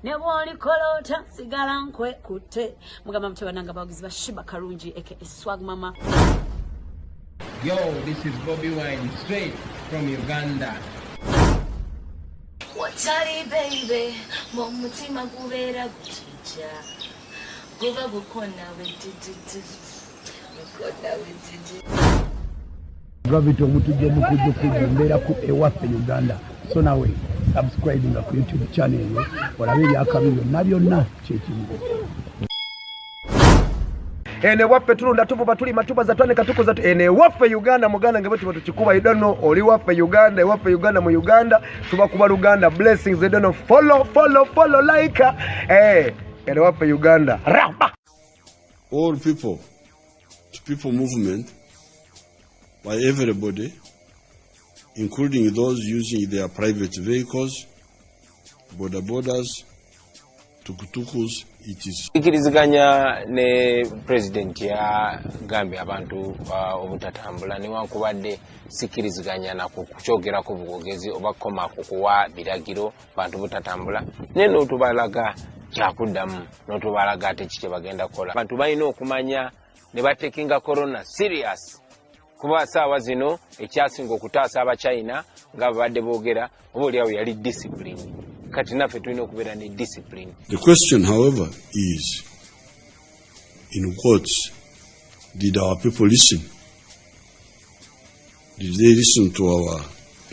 Ne bw'olikolota sigala nkwekutte. Mugamba mutya banange abawagizi ba Sheebah Karungi aka Swag Mama? Yo, this is Bobby Wine straight from Uganda. Watali baby, mu mutima gubeera gutujja, guba gukona bwetuttu, gukona bwetuttu. Gravity Omutujju omukujjukujju, mbeera ku Ewaffe Uganda. So nawe subscribinga ku YouTube channel eyo olabe ebyakabi byonna byonna kyekimu. Eno ewaffe tulunda, tuvuba, tulima, tubaza, twanika, tukuza. Eno ewaffe Uganda, muganda nge bwe tuba tukikuba. You don't know, oli waffe Uganda, ewaffe Uganda, mu Uganda tubakuba Luganda blessings. You don't know, follow, follow, follow, like. Eno ewaffe Uganda raba. All people to people movement by everybody, including those using their private vehicles, boda bodas, tukutukus, etc. Ikiriziganya ne pulezidenti yagambye abantu obutatambula, newankubadde sikiriziganya nako kukyogerako bwogezi oba kukoma ku kuwa biragiro bantu butatambula, naye n'otubalaga kyakuddamu, n'otubalaga ate ki kyebagenda kukola. Abantu balina okumanya ne batekinga corona serious, kuba saawa zino ekyasinga okutaasa Abachina nga babadde boogera oba oliawo yali discipline. Kati naffe tulina okubeera ne discipline. The question, however, is, in quotes, did our people listen? Did they listen to our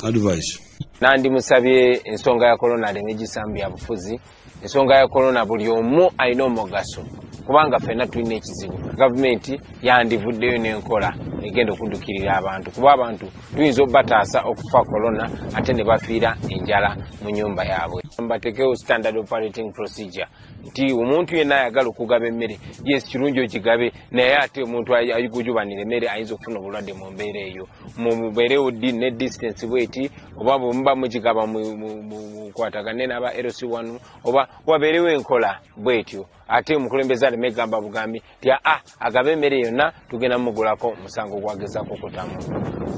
advice? Nandimusabye ensonga ya korona aleme gisambya bufuzi. Ensonga ya korona buli omu alina omugaso, kubanga ffenna tulina ekizibu. Gavumenti yandivuddeyo n'enkola egenda okuddukirira abantu, kuba abantu tuyinza okubataasa okufa korona ate ne bafiira enjala mu nyumba yaabwe. Batekewo standard operating procedure nti omuntu yenna ayagala okugaba emmere, yes, kirungi ogigabe, naye ate omuntu ayigujubanira emmere ayinza okufuna obulwadde mu mbeera eyo. Mubeerewo ne distance bweti, oba bwemuba mugigaba mukwatagane n'aba LC1, oba wabeerewo enkola bwetyo. Ate omukulembeze aleme gamba bugambi nti aa agabe emmere yonna, tugenda mugulako omusango gwagezako kutamu.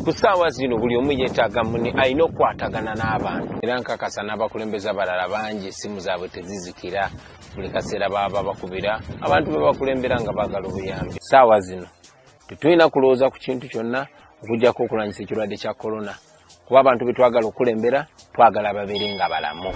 Ku ssaawa zino buli omu yeetaaga muni, alina okukwatagana n'abantu. Era nkakasa n'abakulembeze abalala bangi essimu zaabwe tezizikira, buli kaseera baba bakubira abantu be bakulembera nga baagala obuyambi. Ssaawa zino tetulina kulowooza ku kintu kyonna okuggyako okulwanyisa ekirwadde kya korona, kuba abantu be twagala okukulembera twagala babeere nga balamu.